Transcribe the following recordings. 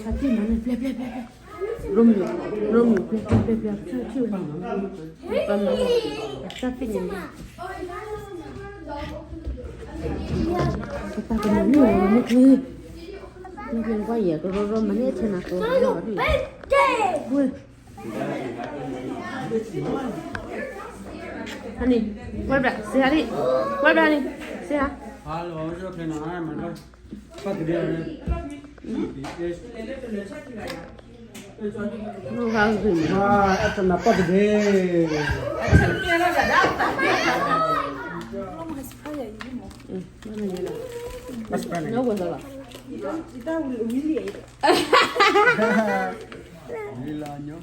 ဖါတံၢ်မၤန့ၣ် ပျဲ ပျဲ ပျဲ ပျဲ ရိမ့ၤ ရိမ့ၤ ပျဲ ပျဲ ပျဲ ပျဲ ဆူၣ် ဆူၣ် ပှၤမၤ ပှၤမၤ တၢ်သ့ၣ်ညါ ပပၢ်ကမၤန့ၢ်ဝဲမ့ၢ်ချ့ မ့ၢ်ချ့နကွၢ်ယဲၢ်ကရီရီမၤန့ၢ်ထဲနၤကိးလီၤဒ် ဝဲ honey, what about, say hi, what about honey, say hi. Hello, it's okay now. I'm not. Fuck it, yeah. No, how is it? Ah, that's not fuck it. No, what's up? Really, I know.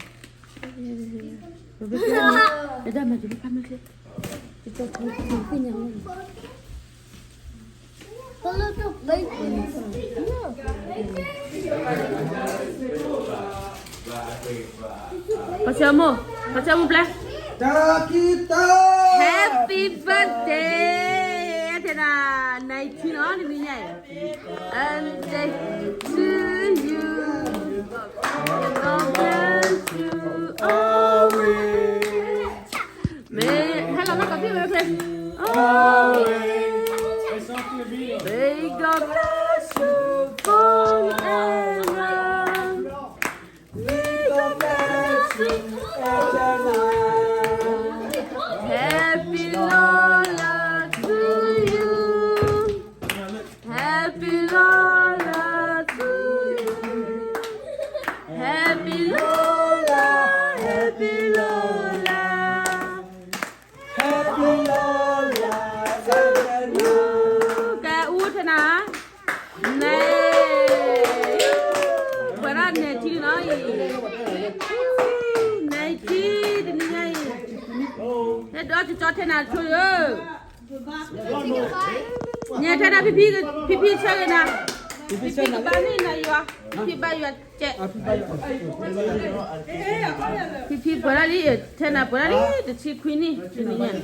Happy birthday, tena nineteen နီၤ တနံၤညါအံၤ And to you, God bless you always. မ့ၢ်ဟဲလီၤလၢကီၢ်ဖံဝဲဖဲ always. May God bless you forever. May God bless you forever. Happy Lola to you. Happy Lola to you. Happy Lola, Happy Lola. Happy Lola, Happy Lola. ကဲ အူထဲနၤ နဲ ပှၤဒၣ်နဲထံနီၤအံၤ နဲထံတနံၤညါအံၤ ဟဲဒီးကၠီထဲနၤဆိယိၤ ညဲထဲနၤ ဖံဖံ ဖံဖံဆၢဂ့ၤနၤ ဖံဖံကဘၣ်န့ၢ်နၤယွၤ ဖံဖံဘၣ်ယွၤကဲ ဖံဖံပှဲၤဒၣ်လံ ထဲနၤပှဲၤဒၣ်လံ တဆံခွံနံၣ် တနံၤညါ န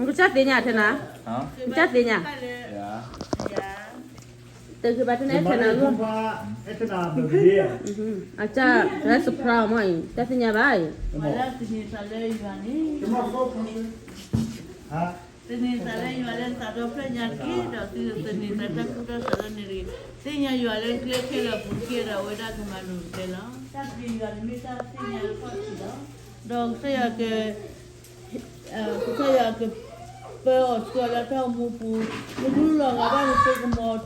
ကစၢ်သ့ၣ်ညါထဲနၤ နကစၢ်သ့ၣ်ညါ တဂ့ၤဘၣ်ထဲနၤ ထဲနၤလီၤ အကစၢ် surprise မ့ၢ်အံၤ တၢ်သ့ၣ်ညါဘၣ်အံၤ သန့ၤသးလၢယွၤလၢသးဒီဖျၢၣ်ညါတက့ၢ်, ဒီးသုသန့ၤသးတၢ်ကူၣ်တၢ်ဆးလၢန့ၣ်တဂ့ၤ. သ့ၣ်ညါယွၤလၢကျဲခဲလၢာ်အပူၤတက့ၢ်, ဒီးအဝဲဒၣ်ကမၤလိၤကတဲလီၤ. တၢ်သ့ၣ်ညါယွၤန့ၣ်မ့ၢ်တၢ်သ့ၣ်ညါအခီၣ်ထံးလီၤ. ဒီးကစၢ်ယွၤက ကစၢ်ယွၤကပၢအီၤဆှၢလၢတၢ်အိၣ်မူပူၤ, ကမူလီၤဂာ်ဘၣ်ကစိကမီၤတၢ် မုာ်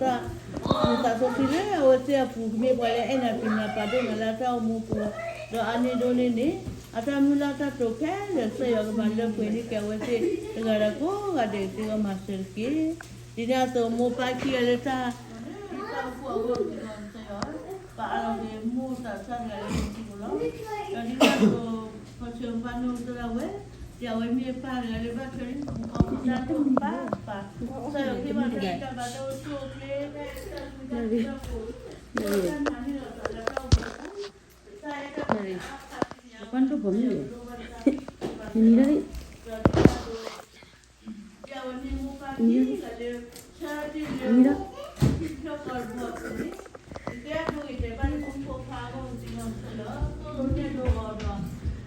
သးစီဆှံလၢအဝဲသ့ၣ်အပူၤ ကမ့ၢ်ပှၤလၢအဲၣ်နၤကွံနၤပာ်ဒိၣ်နၤလၢတၢ်အိၣ်မူပူၤ, ဒီးအါန့ၢ်ဒိၣ်န့ၢ်န့ၣ် အတၢ်မုၢ်လၢ်တၢ်တိာ်ခဲလၢာ် ကစၢ်ယွၤကမၤလၢပှဲၤန့ၢ်က့ၤအဝဲသ့ၣ်တဂၤဒီးကိးဂၤဒဲး ကသ့ၣ်ကမၤစၢၤတက့ၢ်. ဒ်န့ၣ်အသိး မိၢ်ပၢ်ခံဂၤလၢတၢ် တၢ်အိၣ်ဖှိၣ်အဂီၢ် ကစၢ်ယွၤ ပာ်အါထီၣ်က့ၤမိၢ်သးစၢ်တဂၤလၢနထံၣ်ပူၤလီၤ. ဒီးဒ်န့ၣ်အသိး ပှၤဆှၢပှၤနိးကစၢ်ဒၣ်ဝဲ ယဝဲမ့ၢ်ပၢ်တဂၤလၢဘၣ်ထွဲန့ၣ် မူကီၢ်မူဒါတၢ်ပာ်ပာ် ကစၢ်ယွၤကဟ့ၣ်ဘၣ်တၢ်တၢ်အိၣ်ဆူၣ်အိၣ်ချ့ တၢ်ဆူၣ်တၢ်ဆါ တၢ်အိၣ်ဖှိၣ် တၢ်မၤန့ၢ်လီၤသးလၢတၢ်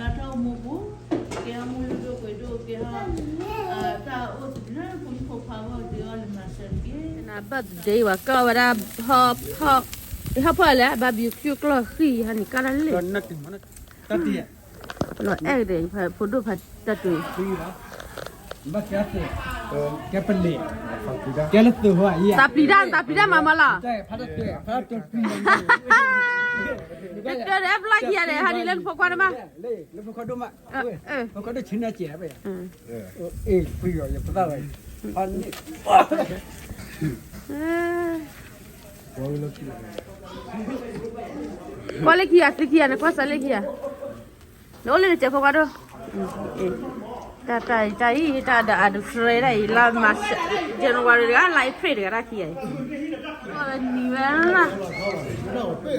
အိၣ်မူပူၤ ကစၢ်ယွၤ ပှၤဒိၣ်ဖိမုၣ်န့ၣ် နမံၤဒၣ်လံ မံၤဒၣ် န birthday ဝဲ ကီၢ်ဝဲဒၣ် ဟီၣ်ဖီၣ် ဟီၣ်ဖီၣ်လဲၣ် barbecue ကျီၢ်ဃံၣ်ဟါန့ၣ် ကၢ်ဒၣ်လဲၣ် လီၤအဲၣ်ဒိး ဖိဒိၣ်ဖးတၢ်တုၤ ကဲပလံး ကဲလၢသုးဟိအံၤ သးပျံၤတၢ် သးပျံၤတၢ်မၤမၤလီၤ တၢ်တၢ်ဒီး အပျၢ်ခံဂၤဒီး ဟးန့ၢ်လၢနဖိခွါတမး လၢဖိခွါဒိၣ်မး ဖိခွါဒိၣ်ဆံးနၢ်ကဲး အ့ၣ် ဖုယီၤ ယပသၣ်ဝဲ ကွၢ်လၢခံဂၤ သုခံဂၤ နကွၢ်စးလၢခံဂၤ နအိၣ်လၢနစဲးဖိခွါဒိၣ် တၢ်တၢ်အံၤ တၢ်ဒီးအဒုးသရ့ဒၣ်အံၤ လါမၢ်ၡး January တဂၤ လါ April တဂၤ တၢ်ခံဂၤအံၤ နံၤဝဲလၢ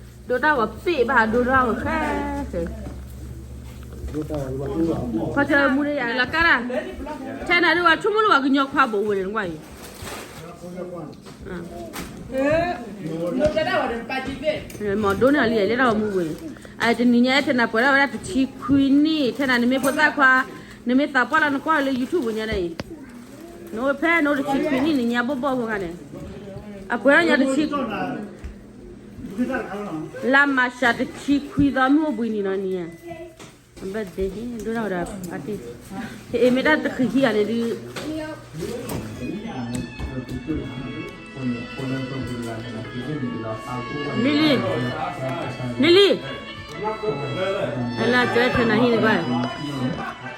ဒိတၢ်ဂီၤပ့ၢ်ဘၣ် ဒိတၢ်ဂီၤဃဲဃဲ ဖီဆၢမူလၢယလီၤကါတၢ်, ထဲနၤဒုးဝဲဆိကမိၣ်လၢပှၤကညီခွါဘိးဝဲန့ၣ်ကွၢ်အံၤ, မ့ၢ်ဒိၣ်န့ၢ်အီၤလံ လဲၤတၢ်ဂီၤမူဝဲန့ၣ်, အတနံၤညါထဲနၤပှဲၤထီၣ်ဝဲဒၣ်တဆံခွံနံၣ်, ထဲနၤနမ့ၢ်ဖိသၣ်ခွါ, နမ့ၢ်သးပှၢ်လီၤနကွၢ်လၢ YouTube ညါန့ၣ်အံၤ, နအိၣ်ဖဲနအိၣ်တဆံခွံနံၣ်နံၤညါဘိၣ်ဘီၣ်ဖိခါန့ၣ်, အပှဲၤထီၣ်ညါတဆံ လါမၢ်ၡးတဆံခွံသီ မုၢ်အိၣ်ဘှံးနံၤနီၤနံၤ, အဘၢၣ်ဒ့ ဒိၣ်ထီၣ်ဝဲဒီးပာ်တ့ၢ်, ဟ့ၣ်အ့ၣ်မ့ၢ်တၢ်တဃံးဟံးဂၤန့ၣ်ဒုး, လံလံ, လံလံ, အလၢကဲထဲနၤဟံၣ်တကွၢ် လ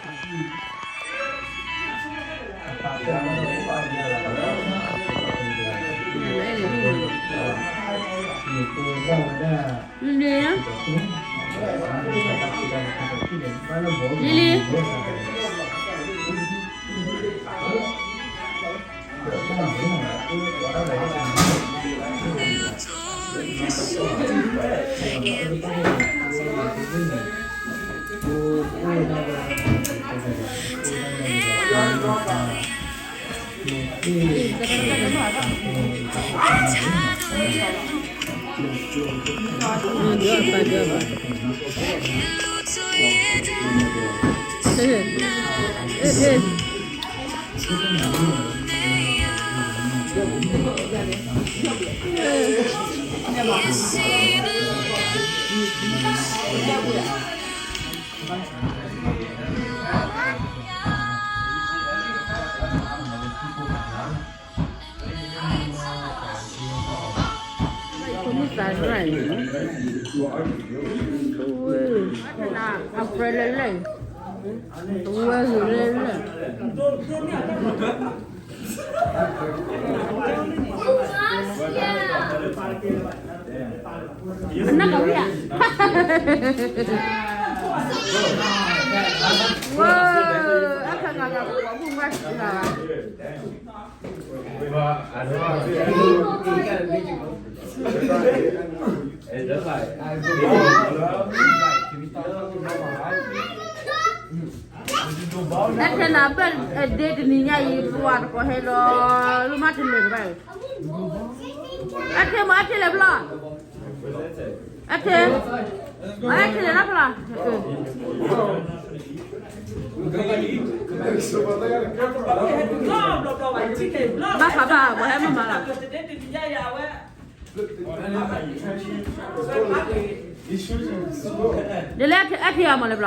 ံ, လံလံ, အဝဲဂ့ၤလၢလၢ, အနၢ်ကဝံၤဧါ, ဝဲ, အခါခါခါ ပှၤဘုၣ်မၤစၢၤလီၤ, အထဲနၤဘၣ်ဒ့တနံၤညါအံၤ ပှၤတကိးဟဲလီၤ, လၢမၤတလဲၤတဘၣ်, အထဲမ့ၢ်အထဲလဲၤဖျီ, အထဲ, အထဲလဲၤနီဖျီ, ဘၣ်ဃးဘၣ် ပှၤဟဲမၤမၤလီၤ ဒ်လဲၣ် အထံအမၤလၢဘျ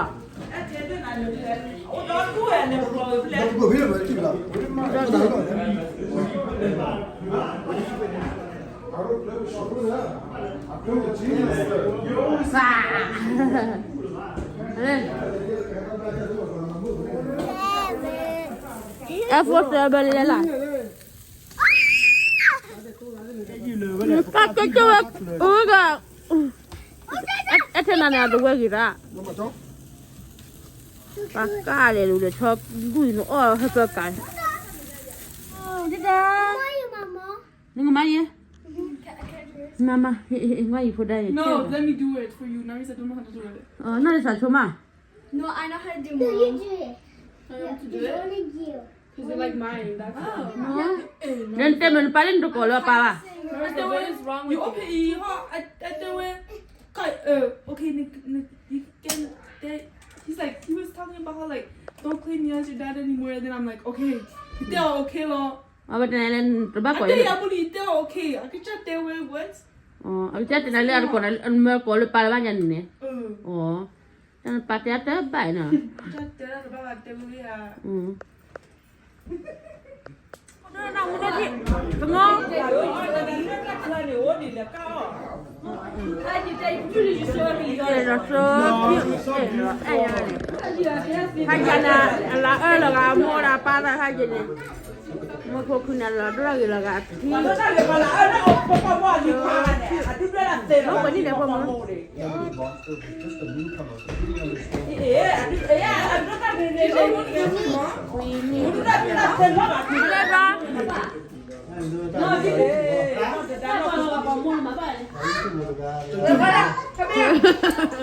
ီ, အဖိသၢဘၢလၢလဲၣ်, ကကကဝဲ, အဝဲဂၤ, အထဲနၤန့ၣ် အတဝဲဂ့ၤရၣ်, ပှၤကါလဲၤလူၤလဲၤဆီ ဒူၣ်အံၤနအီၣ်ဟဲကကါ, နကမၤယဲ, မၤမၤ, နွံယံၤဖိဒါယဲ, နီၢ်လၢသးဆိမး, လၢနတဲမ့ၢ်နပၢ်လၢနတကိးလၢအပၢ်ဘၣ်, တဲဝဲ, okay, he's like, he was talking about how, like, don't claim me as your dad anymore, and then I'm like, okay, တဲအီၤ okay လီၤ, အဝဲတနၤလၢတဘၣ်ကိး, တဲအီၤ okay, အကစၢ်တဲဝဲ what, အကစၢ်တဲနၤလၢအတကိးနၤ အမၢကိးလၢပၢ်လၢဘၣ်ညါန့ၣ်န့ၣ်, တၢ်ပာ်တဲအတဘၣ်နီၤ, ကမီ, ဒီးသိ, ဟါယၤန့ၣ် အလၤအၢလီၤဂာ်အမိၢ်ဒီးပၢ်သးဟါယၤန့ၣ်, မ့ၢ်ဖိခုနၤလီၤဒိၣ်ဂ့ၤလီၤဂာ်အဖံ, မ့ၢ်ပှၤနံၣ်န့ၣ်ဖိမ့ၢ် က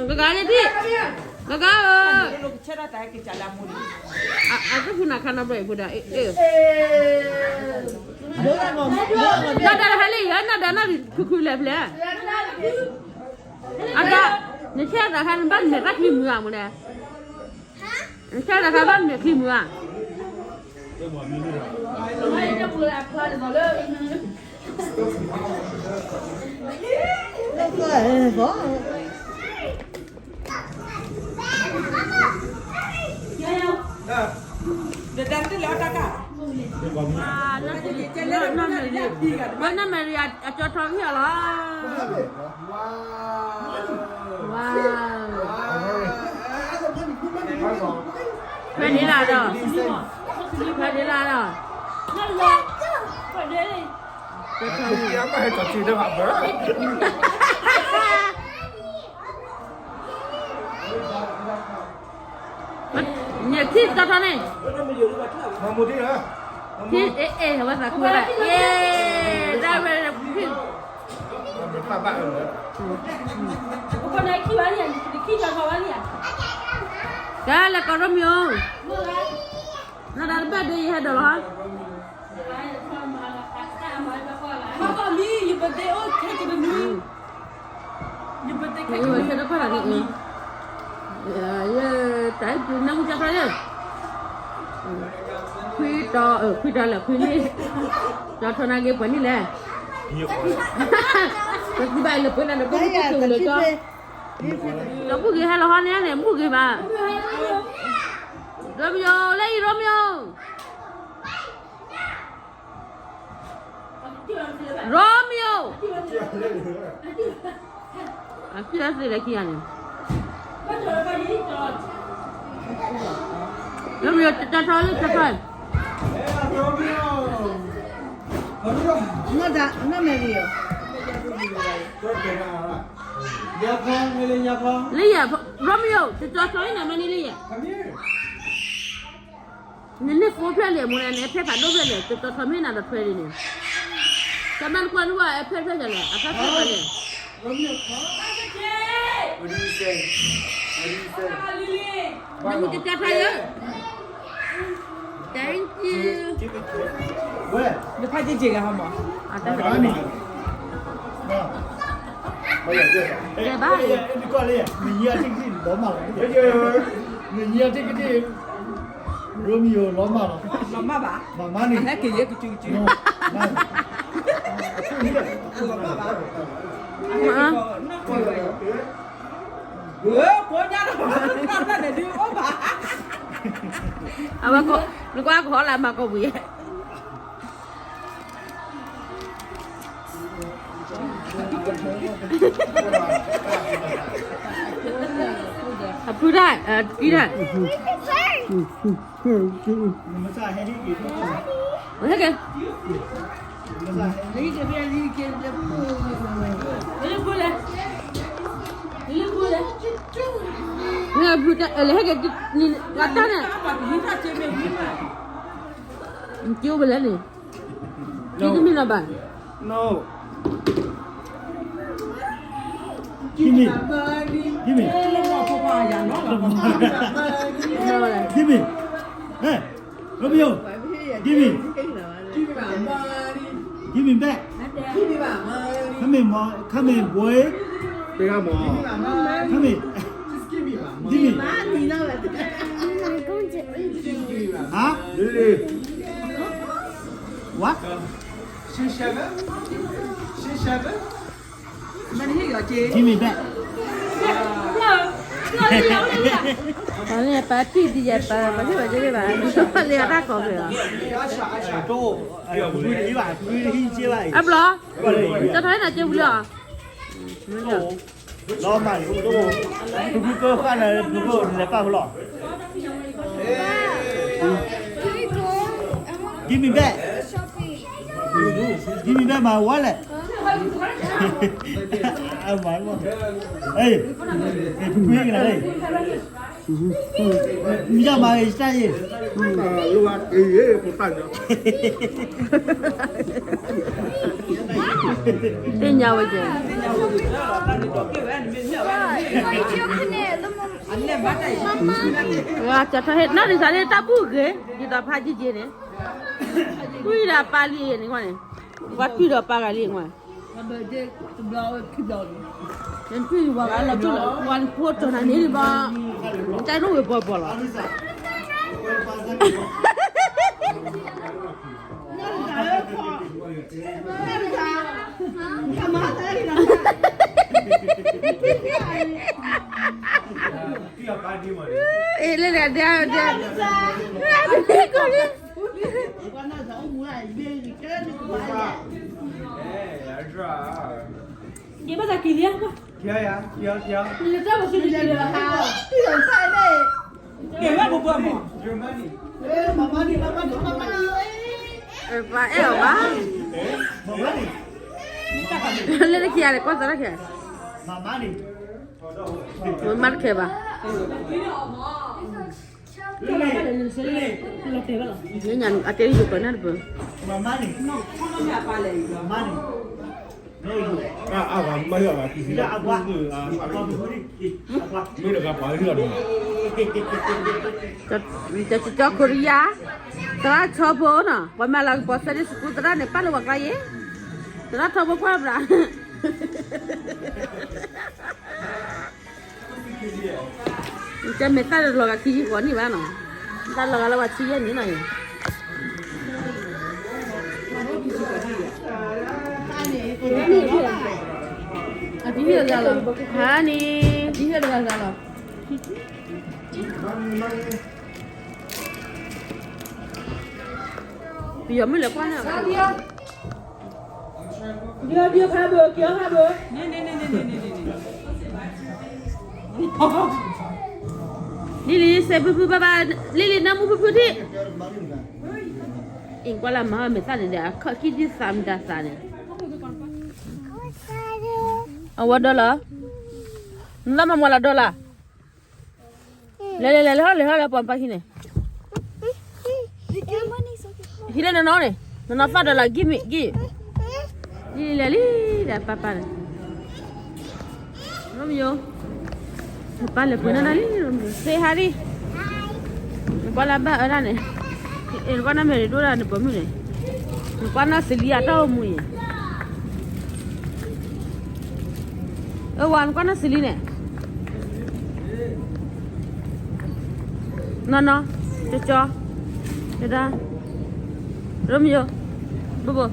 ဂၤန့ၣ်ဖံ, ကကါဧၢ, အကဖုနၤခါနီတဘျီအံၤဖိဒၣ်, နီၢ်ဒၣ်တဟါလၢယဲ နီၢ်ဒၣ်နီၢ်ဒၣ်ခုခုလဲၣ်ဖျဲၣ်, အဒၣ်, နဆဲးတၢ်ခါနဘၣ်မဲာ်တၢ်ချံမုၢ်ဧါမူလဲၣ်, နဆဲးတၢ်ခါဘၣ်မဲာ်ချံမုၢ်ဧါ. ဒီးတၢ်တလၢတၢ်ကါ, နီၢ်မဲာ်ရံ အကၠီထီဂ့ၢ်အီၤလီၤ. ဝါ, ဝါ, ဖဲန့ၣ်လၢဒီး, ဖဲန့ၣ်လၢဒီး, နထံၣ်တီထီန့ၣ်, ထံၣ်, အဲ အဲ အဝဲသးခုဝဲဒၣ်, အဲ ဒၣ်ဝဲ, တၢ်လဲၤကိးရိမံၤဧိၤ, နီၢ်ဒၣ်တဘၣ်ဒ့ယဟဲဒီးလီၤ, မ့ၢ်ယဘၢၣ်ဒ့အိၣ်ခဲကနွံ, ယဘၢၣ်ဒ့ခဲကနွံ, တၢ်နၢ်ဟူကၠီထီယဲ, ခွံတီၤ, ခွံတီၤလၢခွံနံၣ်, ကၠီထီနၤဂ့ၤပှဲၤနံၣ်လဲၣ်, ပစံးဘၣ်လၢပှဲၤနၤဒီးပမ့ၢ်ကၠီ, ဒီးဘူၣ်ဂ့ၤဟဲလီၤဟီန့ၣ်န့ၣ် ဘူၣ်ဂ့ၤဘၣ်, ရိမံၤဧိၤ လၢအံၤ ရိမံၤဧိၤ ရိမံၤဧိၤ, အဖံအသ့လၢခံဂၤန့ၣ်, ရိမံၤဧိၤ ကၠီထီလၢကၠီထီ, နီၢ်မဲာ်ရံဧိၤ, လၢယဲ, ရိမံၤဧိၤ ကၠီထီအံၤန့ၣ်မ့ၢ်န့ၣ်လၢယဲ နန့ၢ်ဖိဖျဲၣ်လံ အမိၢ်န့ၣ် နအဲၣ်ဖဲဖးဒိၣ်ဖျဲၣ်လံ, ကၠီထီမ့ၢ်နၤဒီးထွဲဒ်န့ၣ်, တၢ်မၤနကွၢ်နကွၢ် အဲၣ်ဖဲဖျဲၣ်လဲၣ်, အဖဲဖျဲၣ်လဲၣ်, နမ့ၢ်ကၠီထီယဲ, thank you, ဝဲ, နဖးက့ၤက့ၤဂၤဟီမး, ကဲဘၣ်, နယံၤအထံကတ့ၢ်လီၤမၢ်လီၤ, နယံၤအထံကတ့ၢ် ရိမံၤဧိၤ လီၤမၢ်လီၤ, လီၤမၢ်ဘၣ်, မၤမါန့ၣ်, ဟဲက့ၤယဲကစုကစု, လီၤမၢ်ဘၣ်, အဝဲ, နကွၢ်ကဟီလၢမၤကီၢ်ပူၤယဲ အဖုဒၣ်, အဖုဒၣ်, ဟဲက့ၤ, ဟဲက့ၤ, အတၢ်န့ၣ်, က့ၤဝဲလဲၣ်န့ၣ်, က့ၤတမ့ၢ်လီၤဘၣ်. No. Give me. Give me. Give me. Hey, Romeo. Give me. Give me back. Come here, boy. Come here. Give me. Huh? What? Give me back. ပှၤန့ၣ်ပာ်တံၢ်ဒ်ယဲၢ်ပာ် ပှၤသ့ၣ်ပှၤကဲဘၣ် လၢအတၢ်ကိးက့ၤလီၤ. အဘျီ, ကၠီထီၣ်ဟဲနၤက့ၤဝံၤလီၤ. လီၤမၢ်လံ, ဖုဖုကၢဃာ်နၤ, ဖုဖုလဲၤပာ်ဖဲလီၤ. Give me back. Give me back my wallet. အမၤ, ဖုဖုကနၤ, မ့ၢ်ယမၤဂ့ၤစၢ်ယ့ၣ်, သ့ၣ်ညါဝဲကဲ. ကၠီထီၣ်ဟ့ၣ်နီၢ်ဒံးသးလၢတၢ်ဘူၣ်ဂ့ၤ ဒ်သိးဖးယံာ်ယံာ်န့ၣ်, တွံၢ်ဒီးပၢ်လံန့ၣ်ကွၢ်န့ၣ်, ပှၤတွံၢ်ဒီးပၢ်ဂၤလံကွၢ်, တွံၢ်ဝဲလီၤတူၢ်လီၤ ပှၤနဖိတီၤနၤန့ၣ်ဘၣ်, တၢ်ဒိၣ်ဝဲပှၤပှၤလီၤ. အ့ လၢလၢဒၣ်ဒၣ် ကဲဘၣ်သးက့ၤလံ, ကဲဘၣ်ဘိဘိမး, ပှၤအဲၣ်အီၤဘၣ်, လၢတခံဂၤန့ၣ် ကွၢ်သးတၢ်ခံဂၤ, မ့ၢ်မၤတခဲဘၣ်, ညါအတဲယိၤပၢၤနၢ်တပၢၤ, မ့ၢ်တဂၤပှၤဟ့ၣ်လီၤဒ်, ကၠီကၠီခိရံယါ, သရၣ်ထီဘိနီၤ, ပှၤမၤလၤကပီၤ Sunday school သရၣ်န့ၣ် ပာ်လၢပှၤကျါယဲ, သရၣ်ထီဘိကွၢ်ဘၣ် တဲမ့ၢ်တၢ်လီၤဂာ်ခံဆံဃိးနံၣ်ဘၣ်နီၤ, တၢ်လီၤဂာ်လၢပှၤဆံယဲၢ်နံၣ်နီၤအံၤ, ဟါန့ၣ်, ပယီၤမုၣ်လဲၤကွၢ်န့ၣ်, လံလံ စဲးဖုဖုဘၣ်ဘၣ်, လံလံ နၢမူဖုဖုထံၣ်, အံၤကွၢ်လၢမၤမ့ၢ်သၣ်န့ၣ်ဒီး အခီၣ်ကံၣ်ဒ်သးမတၤသးန့ၣ်, အဝဲဒီလီၤ, နလၢမၤမွၤလီၤဒီလီၤ လဲၤလဲၤလဲၤလဲၤဟီၣ်လဲၤဟီၣ်လဲၤပှၤပၢ်ဟံၣ်န့ၣ်, ဟံၣ်လၢနနီၢ်န့ၣ်, နနီၢ်သၣ်ဒီးလၢ give me, give, လံလံလဲၤလံ, ဒီးပၢ်ပၢ်န့ၣ်, ရိမယိၤ, နပၢ်လဲၤပှ့ၤန့ၢ်နၤလံ, ရိမယိၤ say hi လံ, နကွၢ်လၢဘၣ်အၢဒၣ်န့ၣ်, နကွၢ်နီၢ်မဲာ်ရံၤဒိၣ်ဒၣ်နပိာ်မုၣ်န့ၣ်, နကွၢ်နီၢ်စလံအတၢ်အိၣ်မူအံၤ အဝၤနကွၢ်နီၢ်စလံန့ၣ်, နီၢ်နီၢ်, ကၠီကၠီ, တဒါ, ရိမယိၤ, ဘိဘိ,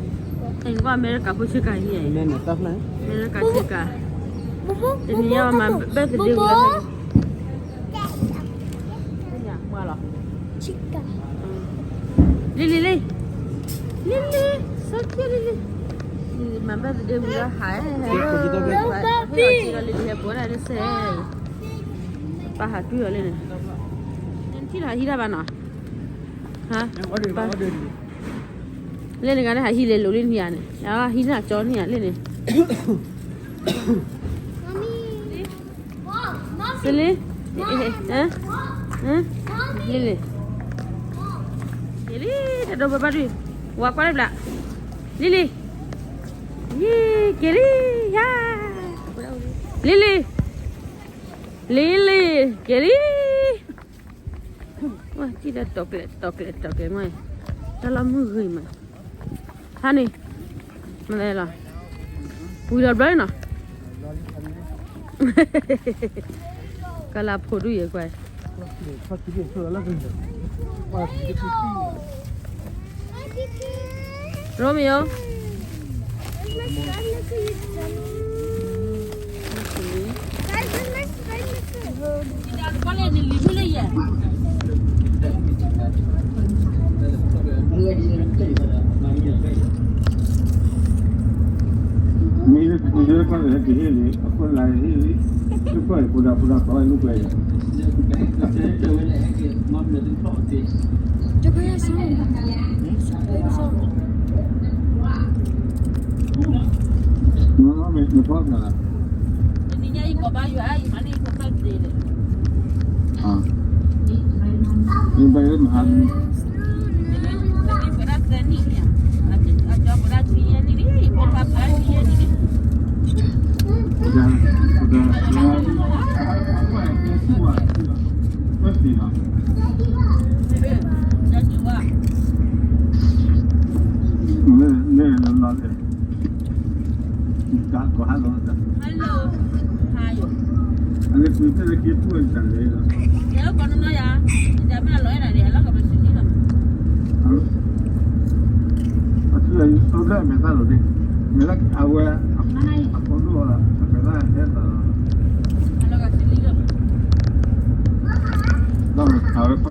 နကွၢ်အမဲရကၤဖိဆ့ကၤအံၤ, အမဲရကၤဆ့ကၤ, တနံၤညါမၤ birthday ဝံၤလီၤ, လံလံလံ လံလံ, so cute လံလံ, မၤ birthday ဝံၤလီၤ ဟး, ဟဲလီၤလံလံ ဟဲပိာ်နၤလၢစဲး, ပၢ်ဟးတွံၢ်အီၤလံန့ၣ်, နထံၣ်လီၤဟးဟံးတၢ်ဘၣ်နီၤ, ဟါ, လၢနဂၤန့ၣ် ဟးဟံးလဲၤလိာ်လံနံၤဧါန့ၣ်, ဟံးနၤကၠီနံၤဧါလၢန့ၣ် လံလံ, လံလံ, လံလံ, က့ၤလံ, တဒိးဘၣ်ဘၣ်ဒုး, ဝၤကွၢ်လၢဘျး, လံလံ, ယံၤ, က့ၤလံ, ယၤ, လံလံ, လံလံ, က့ၤလံ, ဝဲ ထံၣ်ဒီးတီၤကျဲၤ တီၤကျဲၤ တီၤကျဲၤမ့ၢ်, တၢ်လီၢ်မုၢ်ဂ့ၤမး, ဟါန့ၣ်, မ့ၢ်လီၤ, ဝံၤဒီးဘျီနီၤ, ကလၤဖိဒုယဲကွၢ်, Romeo, မ့ၢ်လၢပှၤကညီတဖၣ်န့ၣ် ဟဲက့ၤဟ့ၣ်လံ အခိၣ်လါဟ့ၣ်လံ, တဖၣ်အံၤပှၤဒၣ်ပှၤဒၣ်ပှၤလူၤကွဲး, မ့ၢ်မ့ၢ်ဖီၣ်သး, တနံၤညါအံၤ ကီၢ်ဘါယွၤအံၤ မၤန့ၢ်ဖိသၣ်တဒ့ဒီး, အဘၣ်မဟါန့ၣ် ပဒၣ်သၢနံၣ်န့ၣ်, အကၠီပဒၣ်ခံယဲၢ်နံၣ်လံ, ဖိခွါပဒၣ်ခံယဲၢ်နံၣ်လံ, ပဒၣ်, ပဒၣ်, ပဒၣ်, မ့ၢ်လီၤလီၤလၢ ကကွၢ်လီၤ အလၢကွံာ်ဖဲလၢက့ၤပူၣ်တၢ်လဲၣ်လီၤ အထူအယံၤ အဝဲမဲာ်သၣ်လိၤဒ့ မဲာ်သၣ်အဝဲ အဃီ